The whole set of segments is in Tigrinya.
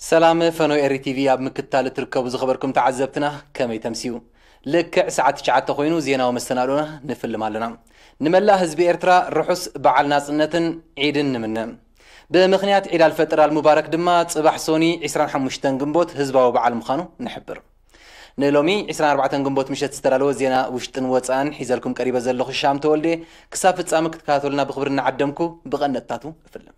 ሰላም ፈኖ ኤሪ ቲቪ ኣብ ምክትታል እትርከቡ ዝኸበርኩም ተዓዘብትና ከመይ ተምስዩ? ልክዕ ሰዓት ትሽዓተ ኮይኑ ዜናዊ መሰናዶና ንፍልም ኣለና። ንመላእ ህዝቢ ኤርትራ ርሑስ በዓል ናጽነትን ዒድን ንምነ። ብምኽንያት ዒድ ኣልፈጥር ኣልሙባረክ ድማ ጽባሕ ሶኒ ዕስራን ሓሙሽተን ግንቦት ህዝባዊ በዓል ምዃኑ ንሕብር። ንሎሚ ዕስራን ኣርባዕተን ግንቦት ምሸት ዝተዳለወ ዜና ውሽጥን ወጻእን ሒዘልኩም ቀሪበ ዘለኹ ሻም ተወልደ። ክሳብ ፍጻመ ክትከታተሉና ብኽብሪ እናዓደምኩ ብቐንድታቱ እፍልም።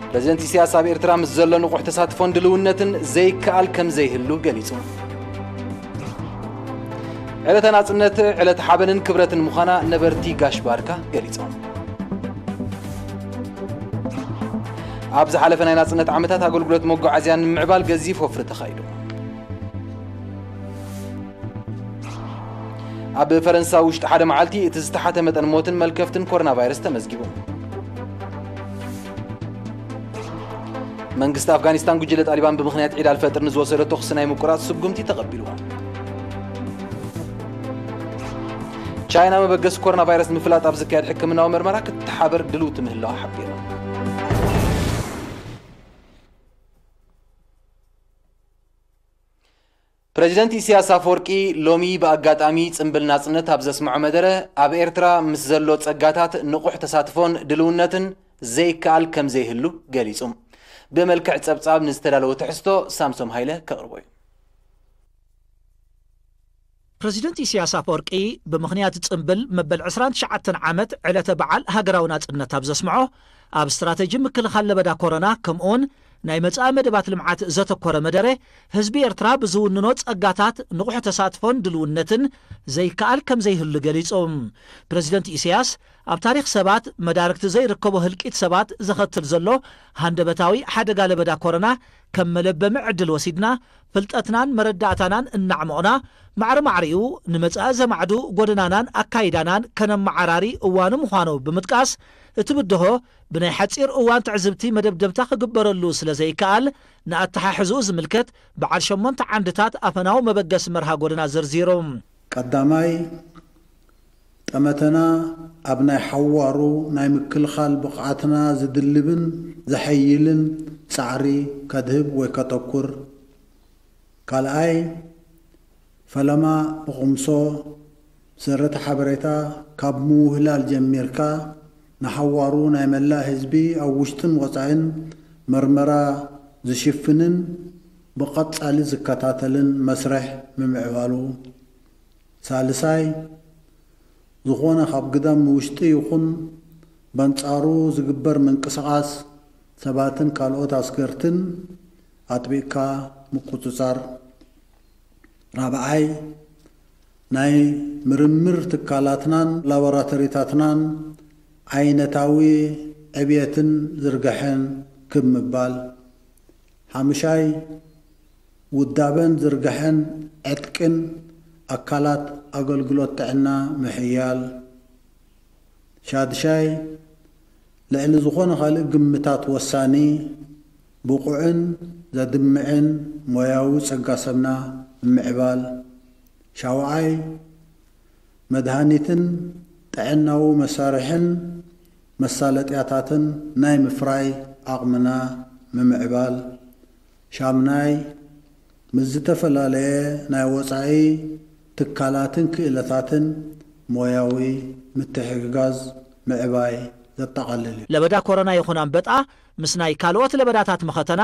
ፕረዚደንት ኢሳያስ ኣብ ኤርትራ ምስ ዘሎ ንቑሕ ተሳትፎን ድልውነትን ዘይከኣል ከም ዘይህሉ ገሊጹ። ዕለተ ናጽነት ዕለት ሓበንን ክብረትን ምዃና ነበርቲ ጋሽ ባርካ ገሊጾም። ኣብ ዝሓለፈ ናይ ናጽነት ዓመታት ኣገልግሎት መጓዓዝያ ንምምዕባል ገዚፍ ወፍሪ ተኻይዱ። ኣብ ፈረንሳ ውሽጢ ሓደ መዓልቲ እቲ ዝተሓተ መጠን ሞትን መልከፍትን ኮሮና ቫይረስ ተመዝጊቡ። መንግስቲ ኣፍጋኒስታን ጉጅለ ጣሊባን ብምኽንያት ዒድ ኣልፈጥር ንዝወሰዶ ተኹሲ ናይ ምቁራጽ ስጉምቲ ተቐቢሉ። ቻይና መበገሲ ኮሮና ቫይረስ ንምፍላጥ ኣብ ዝካየድ ሕክምናዊ መርመራ ክትተሓበር ድልውቲ ምህላዋ ሓቢሩ። ፕረዚደንት ኢሳያስ ኣፈወርቂ ሎሚ ብኣጋጣሚ ጽምብል ናጽነት ኣብ ዘስምዖ መደረ፣ ኣብ ኤርትራ ምስ ዘሎ ጸጋታት ንቑሕ ተሳትፎን ድልውነትን ዘይከኣል ከም ዘይህሉ ገሊጹ። ብመልክዕ ጸብጻብ ንዝተዳለወ ትሕዝቶ ሳምሶም ሃይለ ከቕርቦ እዩ። ፕረዚደንት ኢሳያስ ኣፈወርቂ ብምኽንያት ጽምብል መበል ዕስራን ትሽዓተን ዓመት ዕለተ በዓል ሃገራዊ ናጽነት ኣብ ዘስምዖ፣ ኣብ ስትራተጂ ምክልኻል ለበዳ ኮሮና ከምኡውን ናይ መጻኢ መደባት ልምዓት ዘተኮረ መደረ፣ ህዝቢ ኤርትራ ብዝውንኖ ጸጋታት ንቑሕ ተሳትፎን ድልውነትን ዘይከኣል ከም ዘይህሉ ገሊጹ። ፕረዚደንት ኢሳያስ ኣብ ታሪኽ ሰባት መዳርግቲ ዘይርከቦ ህልቂት ሰባት ዘኸትል ዘሎ ሃንደበታዊ ሓደጋ ለበዳ ኮሮና ከም መለበሚ ዕድል ወሲድና፣ ፍልጠትናን መረዳእታናን እናዕሞቕና፣ ማዕረ ማዕሪኡ ንመጻኢ ዘማዕዱ ጎደናናን ኣካይዳናን ከነመዓራሪ እዋኑ ምዃኑ ብምጥቃስ፣ እቲ ብድሆ ብናይ ሓጺር እዋን ትዕዝብቲ መደብደብታ ክግበረሉ ስለ ዘይከኣል፣ ንኣተሓሕዝኡ ዝምልከት በዓል ሸሞንተ ዓንድታት ኣፈናዊ መበገሲ መርሃ ጎደና ዘርዚሩ። ቀዳማይ፣ ጠመተና ኣብ ናይ ሓዋሩ ናይ ምክልኻል ብቕዓትና ዝድልብን ዘሐይልን ጻዕሪ ከድህብ ወይ ከተኩር። ካልኣይ፣ ፈለማ ብቕምሶ ሰረተ ሓበሬታ ካብ ምውህላል ጀሚርካ ንሓዋሩ ናይ መላእ ህዝቢ ኣብ ውሽጥን ወጻኢን መርመራ ዝሽፍንን ብቐጻሊ ዝከታተልን መስርሕ ምምዕባሉ። ሳልሳይ፣ ዝኾነ ካብ ግዳም ንውሽጢ ይኹን በንጻሩ ዝግበር ምንቅስቓስ ሰባትን ካልኦት ኣስገርትን ኣጥቢቕካ ምቁጽጻር። ራብዓይ፣ ናይ ምርምር ትካላትናን ላቦራቶሪታትናን ዓይነታዊ ዕብየትን ዝርግሐን ክብ ምባል። ሓምሻይ፣ ውዳበን ዝርግሐን ዕጥቅን ኣካላት ኣገልግሎት ጥዕና ምሕያል። ሻድሻይ፣ ልዕሊ ዝኾነ ካልእ ግምታት ወሳኒ፣ ብቑዕን ዘድምዕን ሞያዊ ጸጋ ሰብና ምምዕባል። ሻውዓይ፣ መድሃኒትን ጥዕናዊ መሳርሕን መሳለጥያታትን ናይ ምፍራይ ዓቕምና ምምዕባል። ሻምናይ፣ ምስ ዝተፈላለየ ናይ ወጻኢ ትካላትን ክእለታትን ሞያዊ ምትሕግጋዝ ምዕባይ ዘጠቓልል እዩ። ለበዳ ኮሮና ይኹን ኣንበጣ ምስ ናይ ካልኦት ለበዳታት መኸተና፣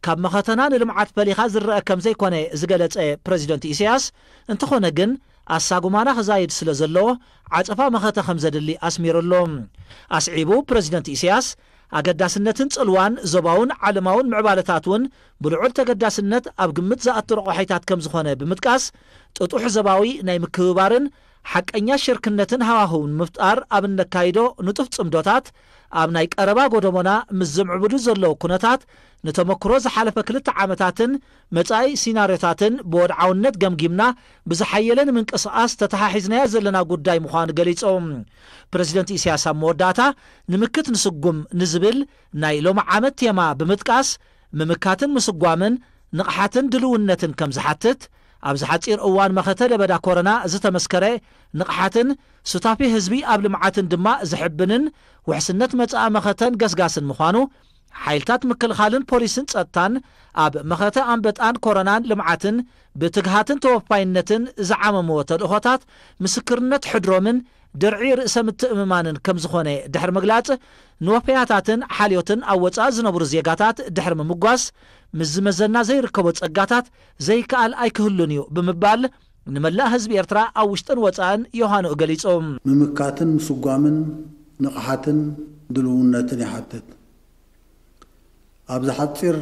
ካብ መኸተና ንልምዓት ፈሊኻ ዝረአ ከም ዘይኮነ ዝገለጸ ፕረዚደንት ኢሳያስ፣ እንተኾነ ግን ኣሳጉማና ክዛይድ ስለ ዘለዎ ዓጸፋ መኸተ ከም ዘድሊ ኣስሚሩሉ። ኣስዒቡ ፕረዚደንት ኢሳያስ፣ ኣገዳስነትን ጽልዋን ዞባውን ዓለማውን ምዕባለታት እውን ብልዑል ተገዳስነት ኣብ ግምት ዝኣቱ ረቋሒታት ከም ዝኾነ ብምጥቃስ፣ ጥጡሕ ዞባዊ ናይ ምክብባርን ሓቀኛ ሽርክነትን ሃዋህው ንምፍጣር ኣብ እነካይዶ ንጡፍ ጽምዶታት፣ ኣብ ናይ ቀረባ ጎደቦና ምስ ዝምዕብሉ ዘለዉ ኩነታት፣ ንተመክሮ ዝሓለፈ ክልተ ዓመታትን መጻኢ ሲናርዮታትን ብወድዓውነት ገምጊምና፣ ብዝሓየለ ንምንቅስቓስ ተተሓሒዝናዮ ዘለና ጉዳይ ምዃኑ ገሊጾም። ፕረዚደንት ኢሳያስ ኣብ መወዳእታ፣ ንምክት ንስጉም ንዝብል ናይ ሎሚ ዓመት ቴማ ብምጥቃስ፣ ምምካትን ምስጓምን ንቕሓትን ድልውነትን ከም ዝሓትት፣ ኣብዚ ሓጺር እዋን መኸተ ለበዳ ኮረና ዝተመስከረ ንቕሓትን ሱታፌ ህዝቢ ኣብ ልምዓትን ድማ ዝሕብንን ውሕስነት መጻኢ መኸተን ገስጋስን ምዃኑ ሓይልታት ምክልኻልን ፖሊስን ጸጥታን ኣብ መኸተ ኣንበጣን ኮረናን ልምዓትን ብትግሃትን ተወፋይነትን ዝዓመምዎ ተልእኾታት ምስክርነት ሕድሮምን ድርዒ ርእሰ ምትእምማንን ከም ዝኾነ ድሕሪ ምግላጽ፣ ንወፈያታትን ሓልዮትን ኣብ ወጻኢ ዝነብሩ ዜጋታት ድሕሪ ምምጓስ፣ ምስ ዝመዘና ዘይርከቦ ጸጋታት ዘይከኣል ኣይክህሉን እዩ ብምባል፣ ንመላእ ህዝቢ ኤርትራ ኣብ ውሽጥን ወጻእን ዮሃንኡ ገሊጹ። ምምካትን ምስጓምን ንቕሓትን ድልውነትን ይሓትት። ኣብዚ ሓጺር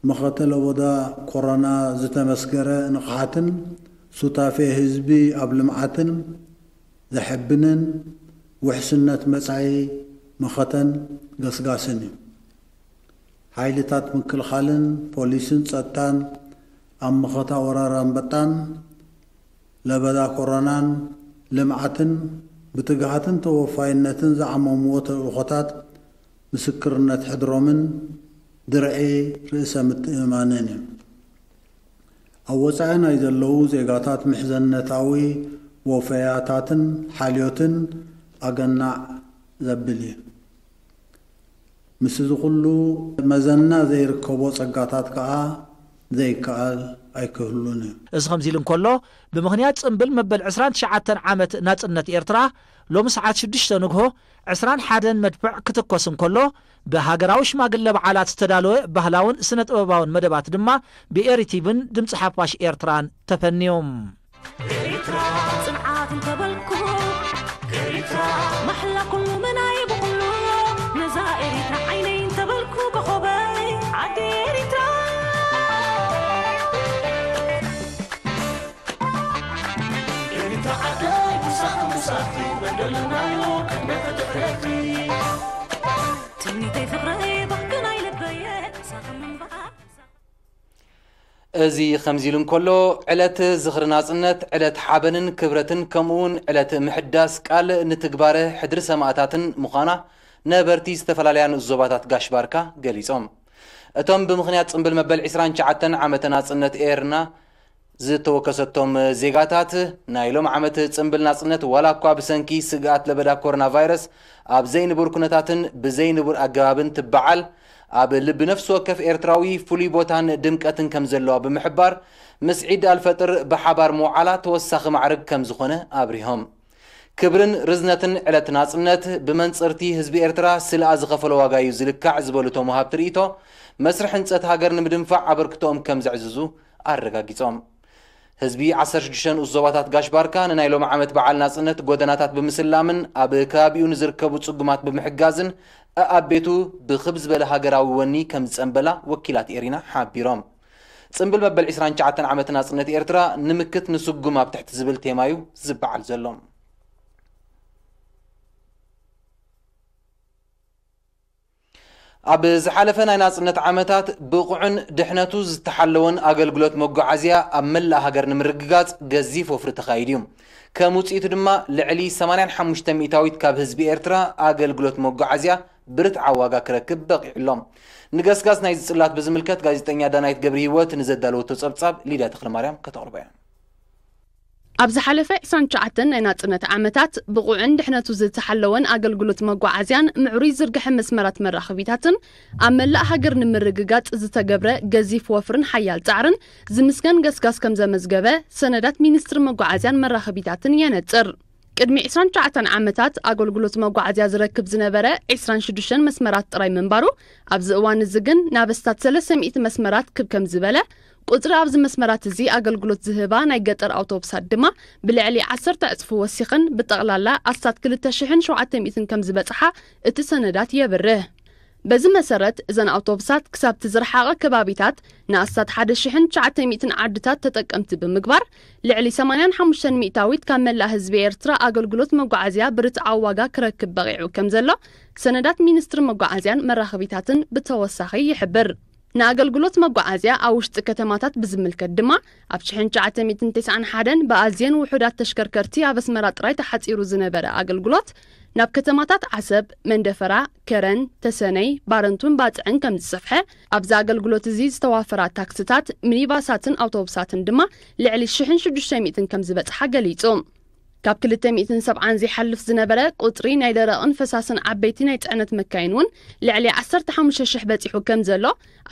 መኸተ ለበዳ ኮሮና ዝተመስገረ ንቕሓትን ሱታፌ ህዝቢ ኣብ ልምዓትን ዘሐብንን ውሕስነት መጻኢ መኸተን ገስጋስን እዩ። ሓይልታት ምክልኻልን ፖሊስን ጸጥታን ኣብ መኸታ ወራር ኣንበጣን ለበዳ ኮሮናን ልምዓትን ብትግሃትን ተወፋይነትን ዝዓመምዎ ተልእኾታት ምስክርነት ሕድሮምን ድርዒ ርእሰ ምትእምማንን እዩ። ኣብ ወጻኢ ናይ ዘለዉ ዜጋታት ምሕዘነታዊ ወፈያታትን ሓልዮትን ኣገናዕ ዘብል እዩ። ምስ እዚ ኩሉ መዘና ዘይርከቦ ጸጋታት ከኣ ዘይከኣል ኣይክህሉን እዩ። እዚ ከምዚ ኢሉ እንከሎ፣ ብምኽንያት ጽምብል መበል ዕስራን ትሽዓተን ዓመት ናጽነት ኤርትራ፣ ሎሚ ሰዓት ሽዱሽተ ንግሆ ዕስራን ሓደን መድፍዕ ክትኮስ እንከሎ፣ ብሃገራዊ ሽማግለ በዓላት ዝተዳለወ ባህላውን ስነ ጥበባውን መደባት ድማ ብኤሪቲቪን ድምጺ ሓፋሽ ኤርትራን ተፈንዮም። ኤሪትራ ጽንዓት እንተበልኩ፣ ኤሪትራ ማሕላ ኩሉ መናይ ብኹሉ፣ ነዛ ኤሪትራ ዓይነይ እንተበልኩ ኮኾበይ ዓዲ ኤሪትራ። ኤሪትራ ዓደይ ሙሳኺ ሙሳኺ በደልናዮ ክንደፈተፈቲ። ትምኒተይ ፍቕረይ ባህግናይ ልበየ ሳኺ ምንባር። እዚ ከምዚ ኢሉ እንከሎ፣ ዕለት ዝኽሪ ናጽነት፣ ዕለት ሓበንን ክብረትን፣ ከምኡውን ዕለት ምሕዳስ ቃል ንትግባረ ሕድሪ ሰማእታትን ምዃና ነበርቲ ዝተፈላለያ ንኡስ ዞባታት ጋሽ ባርካ ገሊጾም። እቶም ብምኽንያት ጽምብል መበል ዕስራን ትሽዓተን ዓመተ ናጽነት ኤርና ዝተወከሰቶም ዜጋታት፣ ናይ ሎም ዓመት ጽምብል ናጽነት ዋላ እኳ ብሰንኪ ስግኣት ለበዳ ኮሮና ቫይረስ ኣብ ዘይንቡር ኩነታትን ብዘይንቡር ኣገባብን ትበዓል፣ ኣብ ልቢ ነፍሲ ወከፍ ኤርትራዊ ፍሉይ ቦታን ድምቀትን ከም ዘለዋ ብምሕባር፣ ምስ ዒድ ኣልፈጥር ብሓባር ምውዓላ ተወሳኺ ማዕርግ ከም ዝኾነ ኣብሪሆም። ክብርን ርዝነትን ዕለት ናጽነት ብመንጽርቲ ህዝቢ ኤርትራ ስለኣ ዝኸፈሎ ዋጋ እዩ ዝልካዕ ዝበሉ እቶም ወሃብቲ ርእይቶ፣ መስርሕ ህንጸት ሃገር ንምድንፋዕ ኣበርክቶኦም ከም ዘዕዝዙ ኣረጋጊጾም። ህዝቢ ዓሰርተ ሽዱሽተ ንኡስ ዞባታት ጋሽ ባርካ ንናይ ሎም ዓመት በዓል ናጽነት ጎደናታት ብምስላምን ኣብ ከባቢኡ ንዝርከቡ ጽጉማት ብምሕጋዝን ኣኣቤቱ ብኽብ ዝበለ ሃገራዊ ወኒ ከም ዝጸንበላ ወኪላት ኤሪና ሓቢሮም። ጽምብል መበል ዕስራን ትሽዓተን ዓመት ናጽነት ኤርትራ ንምክት ንስጉም ኣብ ትሕቲ ዝብል ቴማ እዩ ዝበዓል ዘሎ። ኣብ ዝሓለፈ ናይ ናጽነት ዓመታት ብቑዕን ድሕነቱ ዝተሓለወን ኣገልግሎት መጓዓዝያ ኣብ መላእ ሃገር ንምርግጋጽ ገዚፍ ወፍሪ ተኻይዱ እዩ። ከም ውጽኢቱ ድማ ልዕሊ ሰማንያን ሓሙሽተ ሚእታዊት ካብ ህዝቢ ኤርትራ ኣገልግሎት መጓዓዝያ ብርትዓዊ ዋጋ ክረክብ በቒዑ ኣሎ። ንገስጋስ ናይዚ ጽላት ብዝምልከት ጋዜጠኛ ዳናይት ገብረ ህይወት ንዘዳለወቶ ጸብጻብ ሊድያ ተኽለማርያም ከተቕርቦ እያ። ኣብ ዝሓለፈ ዕስራን ትሽዓተን ናይ ናጽነት ዓመታት ብቑዕን ድሕነቱ ዝተሓለወን ኣገልግሎት መጓዓዝያን ምዕሩይ ዝርግሐ መስመራት መራኸቢታትን ኣብ መላእ ሃገር ንምርግጋጽ ዝተገብረ ገዚፍ ወፍርን ሓያል ጻዕርን ዝምስገን ገስጋስ ከም ዘመዝገበ ሰነዳት ሚኒስትሪ መጓዓዝያን መራኸቢታትን የነጽር። ቅድሚ ዕስራን ትሽዓተን ዓመታት ኣገልግሎት መጓዓዝያ ዝረክብ ዝነበረ ዕስራን ሽዱሽተን መስመራት ጥራይ ምንባሩ፣ ኣብዚ እዋን እዚ ግን ናብ ኣስታት ሰለስተ ሚእቲ መስመራት ክብ ከም ዝበለ፣ ቁጽሪ ኣብዚ መስመራት እዚ ኣገልግሎት ዝህባ ናይ ገጠር ኣውቶቡሳት ድማ ብልዕሊ ዓሰርተ ዕጽፊ ወሲኽን ብጠቕላላ ኣስታት ክልተ ሽሕን ሸውዓተ ሚእትን ከም ዝበጽሓ እቲ ሰነዳት የብርህ። በዚ መሰረት፣ እዘን ኣውቶቡሳት ክሳብቲ ዝረሓቐ ከባቢታት ንኣስታት ሓደ ሽሕን ትሽዓተ ሚእትን ዓድታት ተጠቀምቲ ብምግባር፣ ልዕሊ ሰማንያን ሓሙሽተን ሚእታዊት ካብ መላእ ህዝቢ ኤርትራ ኣገልግሎት መጓዓዝያ ብርትዓዊ ዋጋ ክረክብ በቒዑ ከም ዘሎ ሰነዳት ሚኒስትሪ መጓዓዝያን መራኸቢታትን ብተወሳኺ ይሕብር። ንኣገልግሎት መጓዓዝያ ኣብ ውሽጢ ከተማታት ብዝምልከት ድማ፣ ኣብ ሽሕን ትሽዓተ ሚእትን ተስዓን ሓደን ብኣዝየን ውሑዳት ተሽከርከርቲ ኣብ ኣስመራ ጥራይ ተሓጺሩ ዝነበረ ኣገልግሎት፣ ናብ ከተማታት ዓሰብ፣ መንደፈራ፣ ከረን፣ ተሰነይ፣ ባረንቱን ባጽዕን ከም ዝጸፍሐ፣ ኣብዚ ኣገልግሎት እዚ ዝተዋፈራ ታክስታት፣ ሚኒባሳትን ኣውቶቡሳትን ድማ ልዕሊ ሽሕን ሽዱሽተ ሚእትን ከም ዝበጽሓ ገሊጹ። ካብ ክልተ ሚእትን ሰብዓን ዘይሓልፍ ዝነበረ ቁጽሪ ናይ ደረቕን ፈሳስን ዓበይቲ ናይ ጽዕነት መካይን እውን ልዕሊ ዓሰርተ ሓሙሽተ ሽሕ በጺሑ ከም ዘሎ፣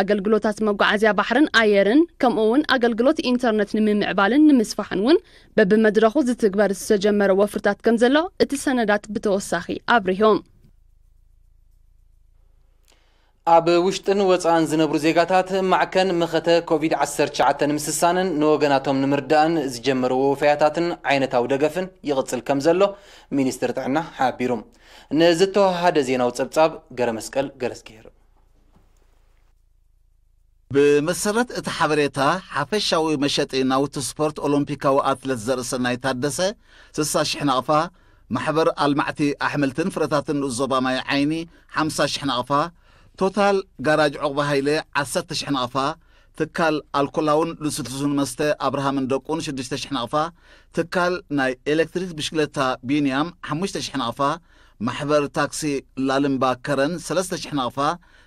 ኣገልግሎታት መጓዓዝያ ባሕርን ኣየርን፣ ከምኡ እውን ኣገልግሎት ኢንተርነት ንምምዕባልን ንምስፋሕን እውን በብመድረኹ ዝትግበር ዝተጀመረ ወፍርታት ከም ዘሎ እቲ ሰነዳት ብተወሳኺ ኣብሪሁ። ኣብ ውሽጥን ወጻእን ዝነብሩ ዜጋታት ማዕከን መኸተ ኮቪድ ዓሰርተ ትሽዓተ ንምስሳንን ንወገናቶም ንምርዳእን ዝጀመርዎ ወፈያታትን ዓይነታዊ ደገፍን ይቕጽል ከም ዘሎ ሚኒስትሪ ጥዕና ሓቢሩ። ንዝተወሃደ ዜናዊ ጸብጻብ ገረ መስቀል ገረስጌር። ብመሰረት እቲ ሓበሬታ፣ ሓፈሻዊ መሸጢ ናውቲ ስፖርት ኦሎምፒካዊ ኣትለት ዘርእሰናይ ታደሰ ስሳ ሽሕ ናቕፋ፣ ማሕበር ኣልማዕቲ ኣሕምልትን ፍረታትን ንኡስ ዞባ ማይ ዓይኒ ሓምሳ ሽሕ ናቕፋ፣ ቶታል ጋራጅ ዑቕባ ሃይለ ዓሰርተ ሽሕ ናቕፋ፣ ትካል ኣልኮላውን ልስሉስን መስተ ኣብርሃምን ደቁን ሽዱሽተ ሽሕ ናቕፋ፣ ትካል ናይ ኤሌክትሪክ ብሽክለታ ቢንያም ሓሙሽተ ሽሕ ናቕፋ፣ ማሕበር ታክሲ ላልምባ ከረን ሰለስተ ሽሕ ናቕፋ፣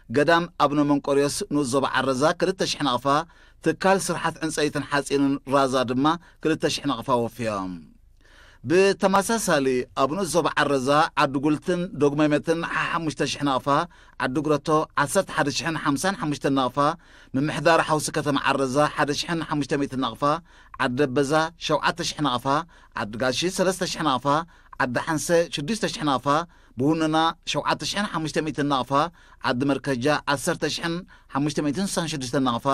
ገዳም ኣቡነ መንቆርዮስ ንኡስ ዞባ ዓረዛ ክልተ ሽሕ ናቕፋ፣ ትካል ስርሓት ዕንጸይትን ሓጺንን ራዛ ድማ ክልተ ሽሕ ናቕፋ ወፍዮም። ብተመሳሳሊ ኣብ ንኡስ ዞባ ዓረዛ ዓዲ ጉልትን ዶግመመትን ሓሙሽተ ሽሕ ናቕፋ፣ ዓዲ ጉረቶ ዓሰርተ ሓደ ሽሕን ሓምሳን ሓሙሽተን ናቕፋ፣ ምምሕዳር ሓውሲ ከተማ ዓረዛ ሓደ ሽሕን ሓሙሽተ ሚእትን ናቕፋ፣ ዓዲ በዛ ሸውዓተ ሽሕ ናቕፋ፣ ዓዲ ጋሺ ሰለስተ ሽሕ ናቕፋ፣ ዓዲ ሓንሰ ሽዱሽተ ሽሕ ናቕፋ፣ ብውንና ሸውዓተ ሽሕን ሓሙሽተ ሚእትን ናቕፋ፣ ዓዲ መርከጃ ዓሰርተ ሽሕን ሓሙሽተ ሚእትን ስሳን ሽዱሽተን ናቕፋ፣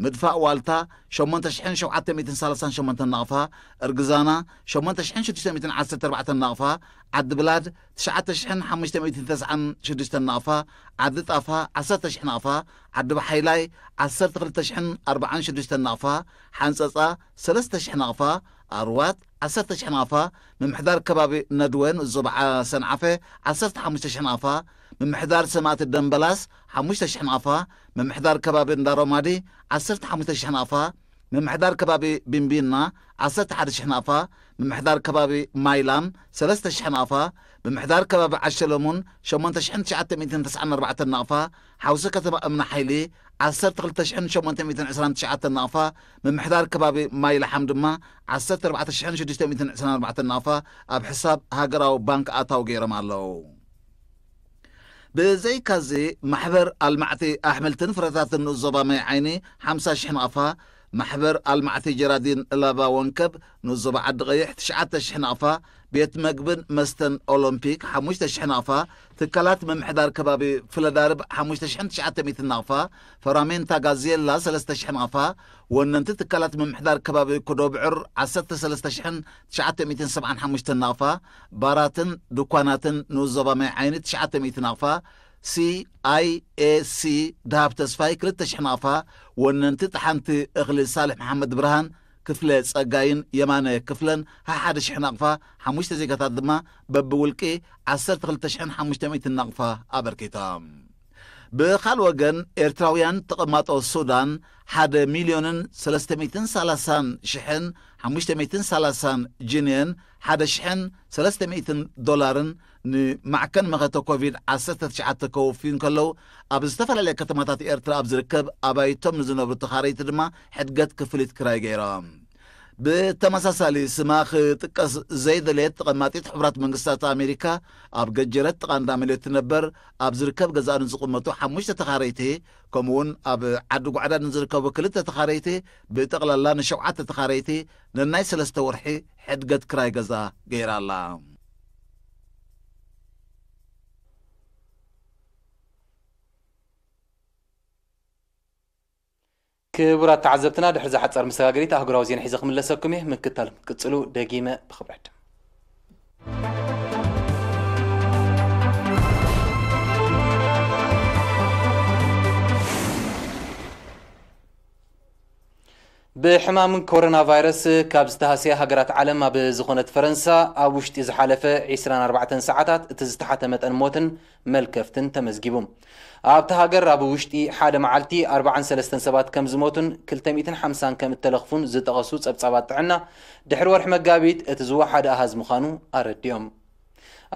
ምድፋእ ዋልታ ሸሞንተ ሽሕን ሸውዓተ ሚእትን ሰላሳን ሸሞንተን ናቕፋ፣ እርግዛና ሸሞንተ ሽሕን ሽዱሽተ ሚእትን ዓሰርተ ኣርባዕተን ናቕፋ፣ ዓዲ ብላድ ትሽዓተ ሽሕን ሓሙሽተ ሚእትን ተስዓን ሽዱሽተን ናቕፋ፣ ዓዲ ጣፋ ዓሰርተ ሽሕ ናቕፋ፣ ዓዲ ባሓይላይ ዓሰርተ ክልተ ሽሕን ኣርባዓን ሽዱሽተን ናቕፋ፣ ሓንጸጻ ሰለስተ ሽሕ ናቕፋ፣ ኣርዋት ዓሰርተ ሽሕ ናቕፋ፣ ምምሕዳር ከባቢ ነድወ ንኡስ ዞባ ዓ-፣ ሰንዓፈ ዓሰርተ ሓሙሽተ ሽሕ ናቕፋ፣ ምምሕዳር ሰማእቲ ደምበላስ ሓሙሽተ ሽሕ ናቕፋ፣ ምምሕዳር ከባቢ እንዳሮማዲ ዓሰርተ ሓሙሽተ ሽሕ ናቕፋ፣ ምምሕዳር ከባቢ ቢምቢና ዓሰርተ ሓደ ሽሕ ናቕፋ፣ ምምሕዳር ከባቢ ማይላም ሰለስተ ሽሕ ናቕፋ፣ ምምሕዳር ከባቢ ዓሸለሙን ሸሞንተ ሽሕን ትሽዓተ ሚእትን ተስዓን ኣርባዕተን ናቕፋ፣ ሓውሲ ከተማ እምኒ ሓይሊ ዓሰርተ ክልተ ሽሕን ሸሞንተ ሚእትን ዕስራን ትሽዓተን ናቕፋ፣ ምምሕዳር ከባቢ ማይ ለሓም ድማ ዓሰርተ ኣርባዕተ ሽሕን ሽዱሽተ ሚእትን ዕስራን ኣርባዕተን ናቕፋ ኣብ ሕሳብ ሃገራዊ ባንክ ኣታዊ ገይሮም ኣለዉ። ብዘይካዚ፣ ማሕበር ኣልማዕቲ ኣሕምልትን ፍረታትን ንኡስ ዞባ ማይ ዓይኒ ሓምሳ ሽሕ ናቕፋ፣ ማሕበር ኣልማዕቲ ጀራዲን ላባ ወንከብ ንኡስ ዞባ ዓዲ ቀይሕ ትሽዓተ ሽሕ ናቕፋ፣ ቤት መግብን መስተን ኦሎምፒክ ሓሙሽተ ሽሕ ናቕፋ፣ ትካላት ምምሕዳር ከባቢ ፍለዳርብ ሓሙሽተ ሽሕን ትሽዓተ ሚእትን ናቕፋ፣ ፈራሜንታ ጋዜላ ሰለስተ ሽሕ ናቕፋ፣ ወነንቲ ትካላት ምምሕዳር ከባቢ ኩዶብዕር ዓሰርተ ሰለስተ ሽሕን ትሽዓተ ሚእትን ሰብዓን ሓሙሽተን ናቕፋ፣ ባራትን ድኳናትን ንኡስ ዞባ ማይ ዓይኒ ትሽዓተ ሚእቲ ናቕፋ፣ ሲ ኣይ ኤ ሲ ደሃብ ተስፋይ ክልተ ሽሕ ናቕፋ፣ ወነንቲ ጥሓንቲ እኽሊ ሳልሕ መሓመድ ብርሃን፣ ክፍለ ጸጋይን የማነ ክፍለን ሓሓደ ሽሕ ናቕፋ፣ ሓሙሽተ ዜጋታት ድማ በብውልቂ ዓሰርተ ክልተ ሽሕን ሓሙሽተ ሚእትን ናቕፋ ኣበርኪቶም። ብኻል ወገን፣ ኤርትራውያን ተቐማጦ ሱዳን ሓደ ሚልዮንን ሰለስተ ሚእትን ሰላሳን ሽሕን ሓሙሽተ ሚእትን ሰላሳን ጅንየን ሓደ ሽሕን ሰለስተ ሚእትን ዶላርን ንማዕከን መኸተ ኮቪድ ዓሰርተ ትሽዓተ ከወፍዩ እንከለዉ፣ ኣብ ዝተፈላለያ ከተማታት ኤርትራ ኣብ ዝርከብ ኣባይቶም ንዝነብሩ ተኻረይቲ ድማ ሕድገት ክፍሊት ክራይ ገይሮም። ብተመሳሳሊ፣ ስማ ክጥቀስ ዘይደለየት ተቐማጢት ሕቡራት መንግስታት ኣሜሪካ፣ ኣብ ገጀረት ጥቓ እንዳ መልዮ ትነበር ኣብ ዝርከብ ገዛእ ንዝቕመጡ ሓሙሽተ ተኻረይቲ፣ ከምኡውን ኣብ ዓዲ ጓዕዳ ንዝርከቡ ክልተ ተኻረይቲ፣ ብጠቕላላ ንሸውዓተ ተኻረይቲ ነናይ ሰለስተ ወርሒ ሕድገት ክራይ ገዛ ገይራ ኣላ። ክቡራት ተዓዘብትና፣ ድሕሪ እዛ ሓጻር መሰጋገሪት ኣህጉራዊ ዜና ሒዘ ክምለሰኩም እየ። ምክታል ክትቅጽሉ ደጊመ ብኽብረት። ብሕማም ኮሮና ቫይረስ ካብ ዝተሃስያ ሃገራት ዓለም ኣብ ዝኾነት ፈረንሳ፣ ኣብ ውሽጢ ዝሓለፈ ዕስራን ኣርባዕተን ሰዓታት እቲ ዝተሓተ መጠን ሞትን መልከፍትን ተመዝጊቡ። ኣብታ ሃገር ኣብ ውሽጢ ሓደ መዓልቲ ኣርባዓን ሰለስተን ሰባት ከም ዝሞቱን ክልተ ሚእትን ሓምሳን ከም እተለኽፉን ዝጠቐሱ ጸብጻባት ጥዕና፣ ድሕሪ ወርሒ መጋቢት እቲ ዝወሓደ ኣሃዝ ምዃኑ ኣረዲኦም።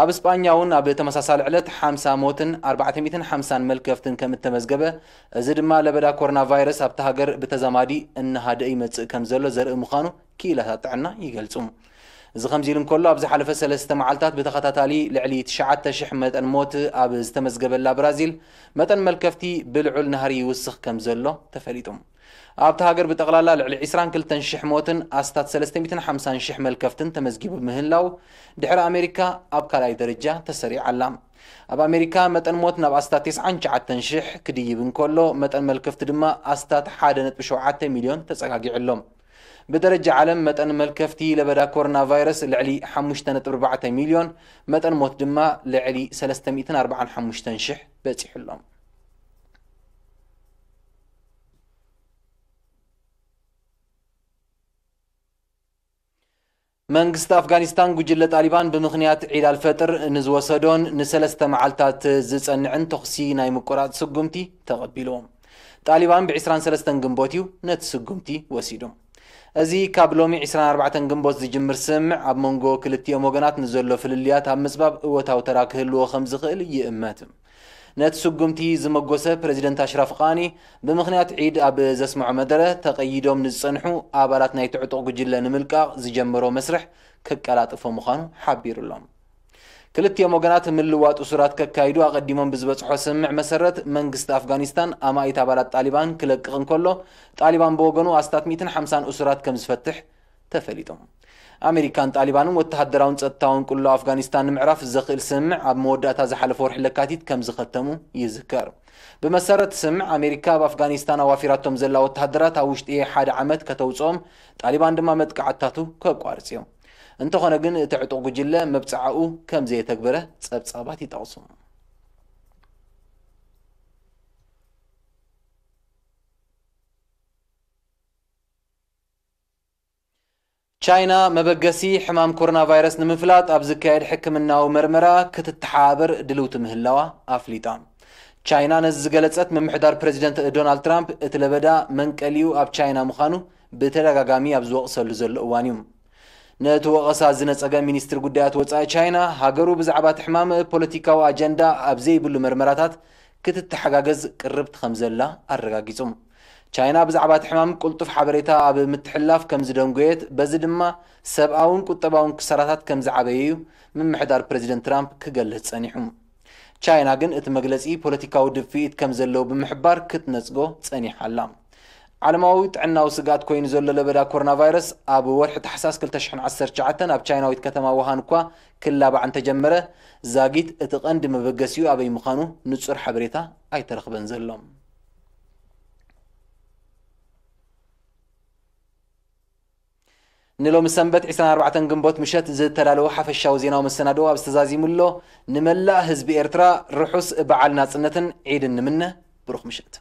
ኣብ እስጳኛ እውን ኣብ ተመሳሳሊ ዕለት ሓምሳ ሞትን ኣርባዕተ ሚእትን ሓምሳን መልከፍትን ከም እተመዝገበ፣ እዚ ድማ ለበዳ ኮሮና ቫይረስ ኣብታ ሃገር ብተዛማዲ እናሃደአ ይመጽእ ከም ዘሎ ዘርኢ ምዃኑ ክኢላታት ጥዕና ይገልጹ። እዚ ከምዚ ኢሉ እንከሎ፣ ኣብ ዝሓለፈ ሰለስተ መዓልታት ብተኸታታሊ ልዕሊ ትሽዓተ ሽሕ መጠን ሞት ኣብ ዝተመዝገበላ ብራዚል፣ መጠን መልከፍቲ ብልዑል ናህሪ ይውስኽ ከም ዘሎ ተፈሊጡ። ኣብታ ሃገር ብጠቕላላ ልዕሊ ዕስራን ክልተን ሽሕ ሞትን ኣስታት ሰለስተ ሚእትን ሓምሳን ሽሕ መልከፍትን ተመዝጊቡ ምህላው፣ ድሕሪ ኣሜሪካ ኣብ ካልኣይ ደረጃ ተሰሪዓ ኣላ። ኣብ ኣሜሪካ መጠን ሞት ናብ ኣስታት ተስዓን ትሽዓተን ሽሕ ክድይብ እንከሎ፣ መጠን መልከፍቲ ድማ ኣስታት ሓደ ነጥቢ ሸውዓተ ሚልዮን ተጸጋጊዑ ኣሎ። ብደረጃ ዓለም መጠን መልከፍቲ ለበዳ ኮሮና ቫይረስ ልዕሊ ሓሙሽተ ነጥቢ ኣርባዕተ ሚልዮን፣ መጠን ሞት ድማ ልዕሊ ሰለስተ ሚእትን ኣርባዓን ሓሙሽተን ሽሕ በጺሑ ኣሎ። መንግስቲ ኣፍጋኒስታን ጉጅለ ጣሊባን ብምኽንያት ዒድ ኣልፈጥር ንዝወሰዶን ንሰለስተ መዓልታት ዝጸንዕን ተኹሲ ናይ ምቁራጽ ስጉምቲ ተቐቢሉ። ጣሊባን ብ ዕስራን ሰለስተን ግንቦት እዩ ነቲ ስጉምቲ ወሲዱ። እዚ ካብ ሎሚ ዕስራን ኣርባዕተን ግንቦት ዝጅምር ስምምዕ ኣብ መንጎ ክልቲኦም ወገናት ንዘሎ ፍልልያት ኣብ ምጽባብ እወታዊ ተራ ክህልዎ ከም ዝኽእል ይእመት። ነቲ ስጉምቲ ዝመጎሰ ፕረዚደንት ኣሽራፍ ቃኒ፣ ብምኽንያት ዒድ ኣብ ዘስምዖ መደረ፣ ተቐይዶም ንዝጸንሑ ኣባላት ናይቲ ዕጡቕ ጉጅለ ንምልቃቕ ዝጀመሮ መስርሕ ከቀላጥፎ ምዃኑ ሓቢሩ ኣሎ። ክልቲኦም ወገናት ምልዋጥ እሱራት ከካይዱ ኣቐዲሞም ብዝበጽሖ ስምምዕ መሰረት፣ መንግስቲ ኣፍጋኒስታን ኣማኢት ኣባላት ጣሊባን ክለቅቕ እንከሎ፣ ጣሊባን ብወገኑ ኣስታት ሚእትን ሓምሳን እሱራት ከም ዝፈትሕ ተፈሊጡ። ኣሜሪካን ጣሊባንን ወተሃደራውን ጸጥታውን ቅሎ ኣፍጋኒስታን ንምዕራፍ ዘኽእል ስምምዕ ኣብ መወዳእታ ዝሓለፈ ወርሒ ለካቲት ከም ዝኸተሙ ይዝከር። ብመሰረት ስምምዕ፣ ኣሜሪካ ኣብ ኣፍጋኒስታን ኣዋፊራቶም ዘላ ወተሃደራት ኣብ ውሽጢ ሓደ ዓመት ከተውጽኦም፣ ጣሊባን ድማ መጥቃዕትታቱ ከቋርጽ እዩ። እንተኾነ ግን፣ እቲ ዕጡቕ ጉጅለ መብጽዓኡ ከም ዘየተግበረ ጸብጻባት ይጠቕሱ። ቻይና፣ መበገሲ ሕማም ኮሮና ቫይረስ ንምፍላጥ ኣብ ዝካየድ ሕክምናዊ መርመራ ክትተሓባበር ድልውቲ ምህላዋ ኣፍሊጣ። ቻይና ነዚ ዝገለጸት፣ ምምሕዳር ፕረዚደንት ዶናልድ ትራምፕ፣ እቲ ለበዳ መንቀሊኡ ኣብ ቻይና ምዃኑ ብተደጋጋሚ ኣብ ዝወቕሰሉ ዘሎ እዋን እዩ። ነቲ ወቐሳ ዝነጸገ ሚኒስትሪ ጉዳያት ወጻኢ ቻይና፣ ሃገሩ ብዛዕባ እቲ ሕማም ፖለቲካዊ ኣጀንዳ ኣብ ዘይብሉ መርመራታት ክትተሓጋገዝ ቅርብቲ ከም ዘላ ኣረጋጊጹ። ቻይና ብዛዕባ እቲ ሕማም ቅልጡፍ ሓበሬታ ኣብ ምትሕልላፍ ከም ዝደንጎየት፣ በዚ ድማ ሰብኣውን ቁጠባውን ክሳራታት ከም ዝዓበየ እዩ ምምሕዳር ፕረዚደንት ትራምፕ ክገልጽ ጸኒሑ። ቻይና ግን እቲ መግለጺ ፖለቲካዊ ድፍኢት ከም ዘለዎ ብምሕባር ክትነጽጎ ጸኒሓ ኣላ። ዓለማዊ ጥዕናዊ ስግኣት ኮይኑ ዘሎ ለበዳ ኮሮና ቫይረስ ኣብ ወርሒ ታሕሳስ ክልተ ሽሕን ዓሰርተ ትሽዓተን ኣብ ቻይናዊት ከተማ ውሃን እኳ ክላባዕ እንተጀመረ፣ ዛጊት እቲ ቀንዲ መበገሲኡ ኣበይ ምዃኑ ንጹር ሓበሬታ ኣይተረኽበን ዘሎ። ንሎሚ ሰንበት ዕስራን ኣርባዕተን ግንቦት ምሸት ዝተዳለወ ሓፈሻዊ ዜናዊ መሰናድኦ ኣብዚ ተዛዚሙ ኣሎ። ንመላእ ህዝቢ ኤርትራ ርሑስ በዓል ናጽነትን ዒድን ንምነ። ብሩኽ ምሸት።